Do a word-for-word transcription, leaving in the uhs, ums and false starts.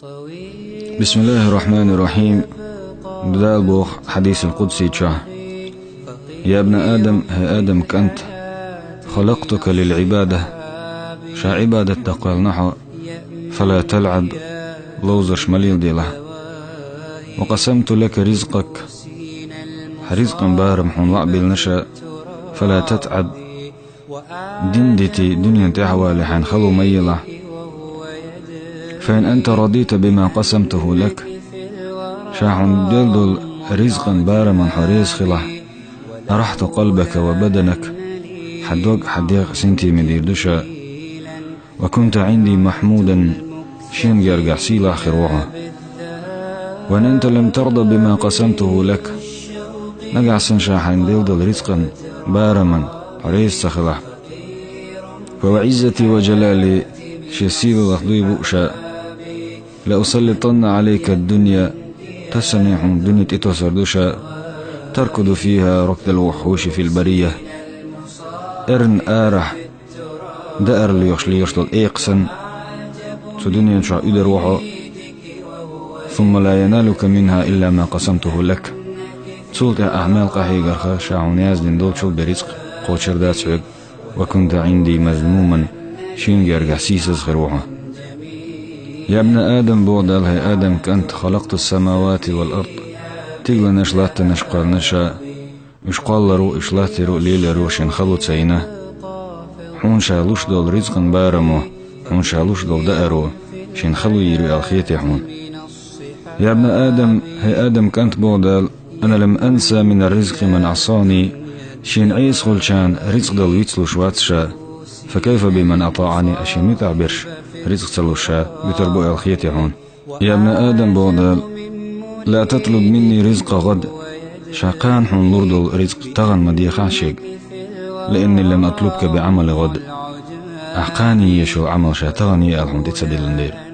بسم الله الرحمن الرحيم. Дала боху хьадисал къудсийчохь: يا ابن آدم, хӀай Адам кӀант, خلقتك للعبادة, ша Ӏибадат дан кхоьллина хьо, فلا تلعب, ловзарш ма леладелахь. وقسمت لك رزقك, хьан ризкъан барам хьуна лаьа биллина ша, فلا تتعب, дин дитий, дуьнен тӀаьхьа валий, хьайна хало ма елахь. فإن أنت رضيت بما قسمته لك, ша хьуна делла долу ризкъан бараман хьо реза хилахь, أرحت قلبك وبدنك, хьан дог, хьан дегӀ синтеме дийр ду ша. وكنت عندي محمودا, шен гергахь сийлахь хир ву хьо. وإن أنت لم ترض بما قسمته لك, нагахь санна ша хьайна делла долу ризкъан бараман хьо реза ца хилахь, فوعزتي وجلالي, шен сийлаллах дуй бу ша, لأسلطن عليك الدنيا, тасане хьуна дуьне тӀетосур ду ша, تركض فيها ركض الوحوش في البرية, эрна арахь даар лоьхуш лелаш долу экха санна, цу дуьнен чохь уьдур ву хьо, ثم لا ينالك منها إلا ما قسمته لك. Цул тӀаьхьа ахь мел къахьегарх ша хьуна яздина долчул бен ризкъ кхочур дац хьоьга, وكنت عندي مذموما, шен гергахь сийсаза хир ву хьо. يا ابن آدم, боху Дала, хӀай Адам кӀант, خلقت السماوات والأرض, стигланаш, латтанаш кхоьллина ша, уьш кхоллар ву, уьш латтор ву, лелор ву шен хало ца йина. Хьуна ша луш долу ризкъан барамо, хьуна ша луш долу дааро шен хало йийр ю аьлла хетий хьуна? يا ابن آدم, хӀай Адам кӀант, боху Дала, أنا لم أنس من الرزق من عصاني, шена Ӏеса хуьлучарна ризкъ дала вицлуш вац ша, فكيف بمن أطاعني, ткъа шена муьтӀахь берш ризкъ ца луш ша буьтур бу аьлла хетий хьуна? يا ابن آدم, боху Дала, لا تطلب مني رزق غد, ша кхана хьуна лур долу ризкъ тахана ма дехахь шега, لأني لم أطلبك بعمل غد, ахь кхана еш йолу Ӏамал ша тахана е аьлла хьуна тӀе ца диллина дела.